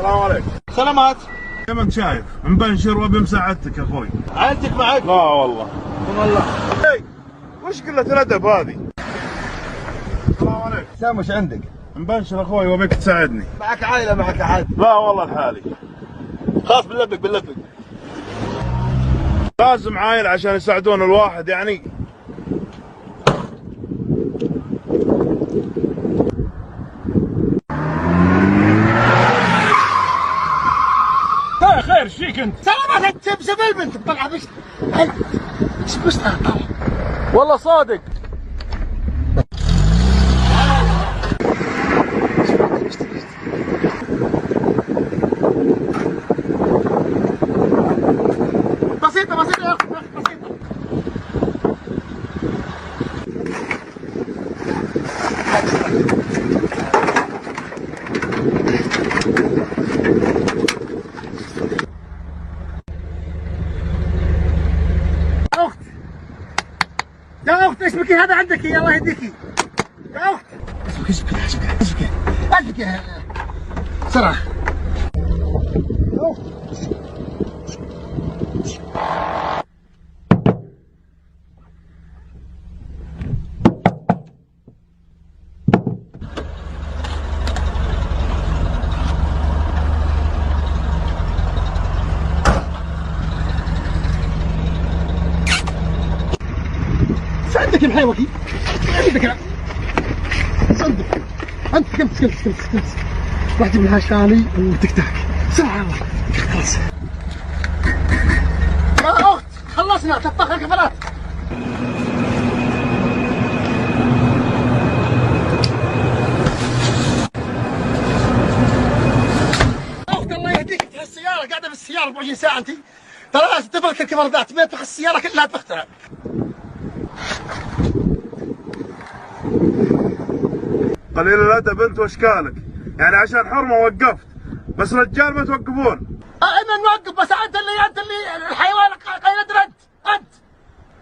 السلام عليكم. سلامات. زي ما انت شايف مبنشر وابي مساعدتك يا اخوي. عائلتك معك؟ لا والله. والله. اي وش قلة الادب هذه؟ السلام عليكم. سام وش عندك؟ مبنشر اخوي وابيك تساعدني. معك عائلة معك احد؟ لا والله لحالي. خلاص بنلبق بنلبق. لازم عائلة عشان يساعدون الواحد يعني. خير خير ايش فيك انت؟ سلامات تبسم البنت طلع بش بش طلع. والله صادق. بسيطة بسيطة يا أخي بسيطة. أخت يا أخت ايش بك هذا عندك يا الله يهديكي يا أخت. اسمك اسمك اسمك اسمك اسمك بسرعة. يا أخت ايش عندك يا محيوكي؟ ايش عندك؟ ايش عندك؟ انت كمس كمس كمس كمس راح تجيب لها شالي وتك تاك بسرعة يلا خلاص. يا اخت خلصنا تطبخ الكفرات. اخت الله يهديك انت السيارة قاعدة في السيارة 24 ساعة انت ترى تفخت الكفرات بيتفخ السيارة كلها تخترع. قليل الادب انت واشكالك، يعني عشان حرمه وقفت، بس رجال ما توقفون. انا نوقف بس انت اللي الحيوان قيد انت انت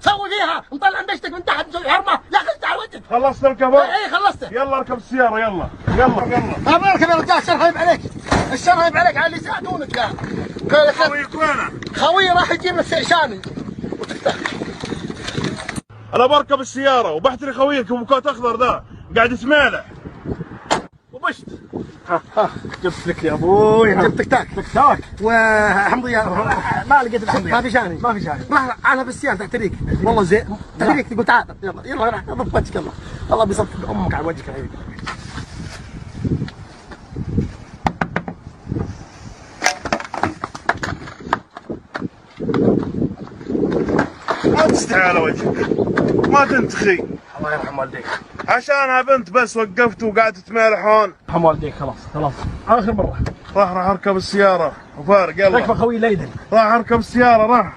سوي فيها مطلع مشتك من تحت مسوي حرمه يا اخي انت على وجهك. خلصت الكفر؟ اي خلصته. يلا اركب السيارة يلا يلا يلا. ابى اركب يا رجال، الشر هيب عليك، الشر هيب عليك على اللي يساعدونك يا خويك وينه؟ خوي راح يجيب لك شاني وتفتح. انا بركب السيارة وبحتري خويك ابو كوت اخضر ذا قاعد يتمالح. وبشت. ها جبت لك يا ابوي. جبت تك تاك تك تاك وحمضية. ما لقيت الحمضية. ما في شاني ما في شاني. راح على بالسيارة تحتريك والله زين تحتريك تقول تعال يلا يلا راح ضف وجهك يلا الله بيصفق امك على وجهك الحين. ما تستحي على وجهك، ما تنتخي. الله يرحم والديك. عشانها بنت بس وقفت وقاعد تتمالح هون. يرحم والديك خلاص خلاص اخر مرة. راح راح اركب السيارة وفارق يلا. تكفى خوي ليدن. راح اركب السيارة راح.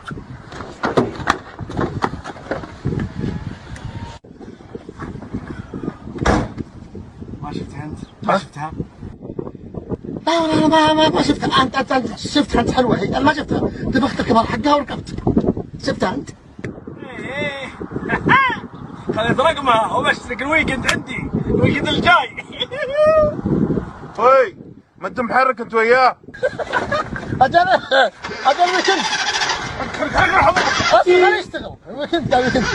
ما شفتها انت؟ ما شفتها؟ لا لا ما ما ما شفتها انت انت انت شفتها انت حلوة هي انا ما شفتها. دبخت الكبار حقها وركبت. شفتها انت؟ ايه خذيت رقمها وبشترك ال weekend عندي ال weekend الجاي. هوي ما انت محرك انت وياه. اجل اجل weekend اصلا يشتغل ال weekend قال weekend.